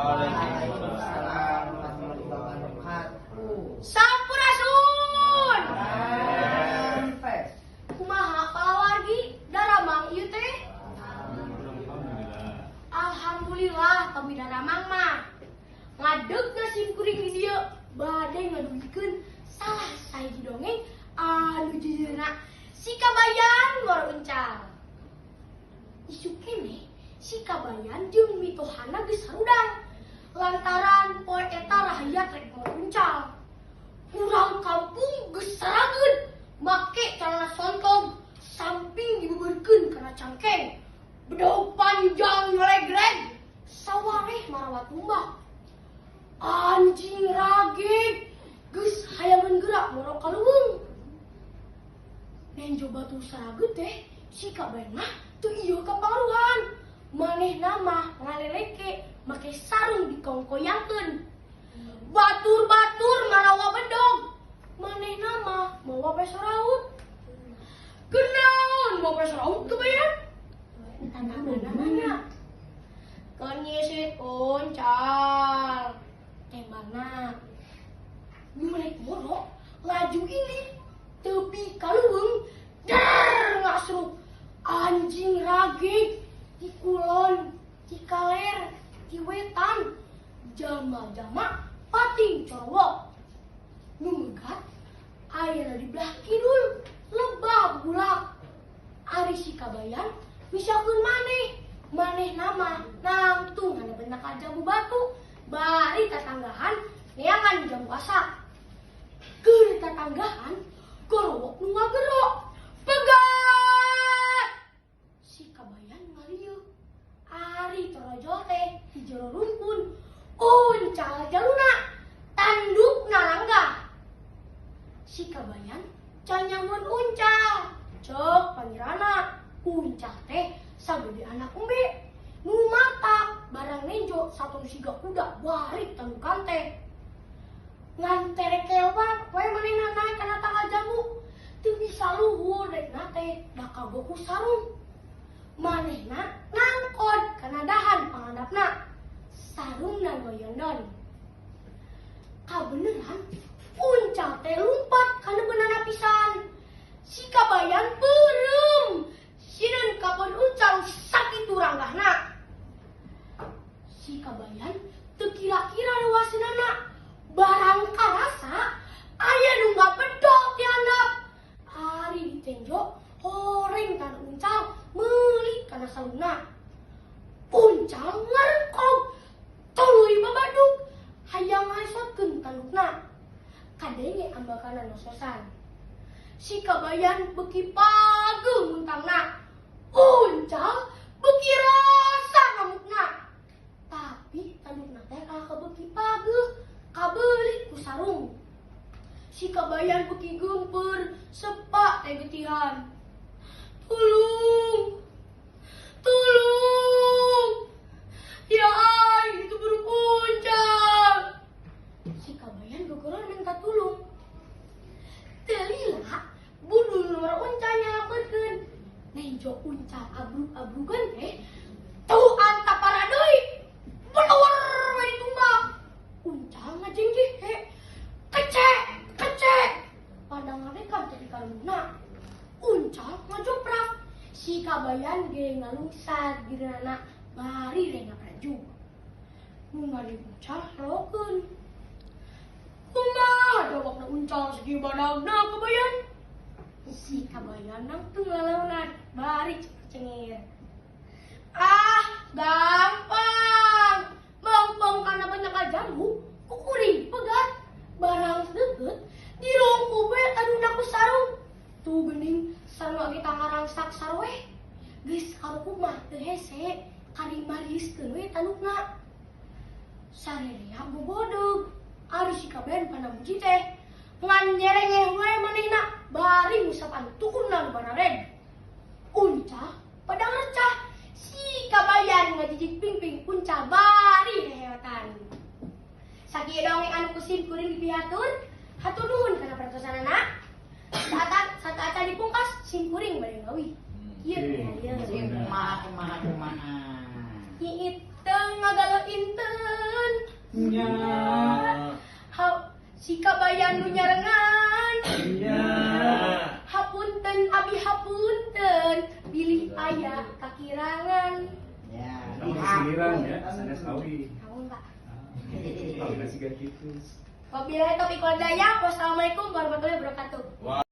Waalaikumsalam warahmatullahi wabarakatuh. Sampurasun. Rampes. Kumaha palawargi, daramang ieu teh? Alhamdulillah, kami daramang mah. Ngadegna sim kuring di dieu bade ngadugikeun salah sahiji dongeng anu judulna Si Kabayan Ngoro Uncal. Isuk keneh si Kabayan jeung mitohana geus harudang lantaran poe eta rahayat rek ngoro uncal. Urang kampung geus sarageun make celana sontong samping dibeberkeun kana cangkeng. Bedog panjang nyolegreg, sawareh marawa tumbak. Anjing rageg geus hayangeun geura moro ka leuweung. Nenjo batur sarageut teh si Kabayan mah teu ieu kapangaruhan. Manehna mah ngaleleke make sarung dikongkoyangkeun. Batur-batur marawa bedog. Manehna mah mawa peso raut. Kunaon mawa peso raut, Kabayan? Tantangan nanya. Keur nyisit uncal. Tembana. Nu rek moro laju ini tepi ka leuweung der ngasruk. Anjing rageg di kulon, di kaler, di wetan, jalma-jalma pating corowok. Nu megat aya di belah kidul lebah bulak. Ari si Kabayan misalkeun maneh, manehna mah nangtung handapeun jambu batu bari tatanggahan neangan jambu asak. Keur tatanggahan, gorowok nu ngagero. Pegat! Si Kabayan ngalieu. Ari torojol teh di jero rumpun. Uncal jaluna, tandukna ranggah. Si Kabayan can nyamun uncal. Cek pangirana, uncal teh sagede anak embe. Nu mata barang nenjo satong siga kuda bari tandukan teh. Ngan terekelwat we manehna naik kana tangkal jambu. Teu bisa luhur rek teh da kagok ku sarung. Manehna nangkod kana dahan pangandapna. Sarungna goyondon. Kabeneran uncal teh lumpat kana beunana pisan. Si Kabayan peureum. Sieun kapeun uncal sakitu ranggahna. Si Kabayan teu kira-kira reuwaseunana. Barang karasa aya nu ngabedol ti handap. Ari ditenjo horeng tanduk uncal meulit kana sarungna. Uncal ngarengkog tuluy babadug hayang ngasotkeun tandukna. Kadenge ambakana nososan. Si Kabayan beuki pageuh muntangna. Uncal beuki rosa ngamukna. Tapi tandukna teh kalah kabeuki pageuh kabelit ku sarung. Si Kabayan beuki geumpeur, sepa teh getihan. Tulung! Tulung! Ya ay, itu buruk uncal. Si Kabayan gogoron minta tulung. Teu lila, budul nomor uncal nyalakeun. Nenjo uncal abrug-abrugan teh, tuh antapara deui. Belawar we ditumbak. Uncal ngajengjehe. Kecek, kecek. Pandangannya kan teh dikalungna. Uncal ngajoprak. Si Kabayan ge ngalungsar gireunana bari rengap raju. Nu ngari uncal rokeun. Kumaha jawabna uncal sakieu badagna, Kabayan? Si Kabayan nangtung lalaunan bari cengir. Ah, gampang. Mongpong kana banyak jambu, ku kuring pegat. Barang deket, dirongku we tandukna ku sarung. Tuh geuning sarung lagi tangarangsak sarweh. Geus karukup mah teu hese, karimariuskeun we tandukna. Sarerea gogodeg. Ari si Kabayan panamuji teh. Ngan nyerengeh we manehna bari ngusapan tukurna nu barareg. Uncal padang recah. Si Kabayan ngajijik pingping uncal bari hehewetan. Sakieu dongeng anu ku sim kuring dipihatur, hatur nuhun kana perhatosanana. Saat saat acan dipungkas, sim kuring bade ngawih. Ieu ieu. Kumaha, kumaha, kumaha? Nyiit. Teu ngagalo inten. Nya. Ha, si kabayan nu nyarengan. Nya. Hapunten abi hapunten bilih aya kakirangan. Ya. Kamu sindiran ya, sanes awi. Naon, Pak? Awi nasi gitu. Wabillahi taufiq wal hidayah. Wassalamualaikum warahmatullahi wabarakatuh.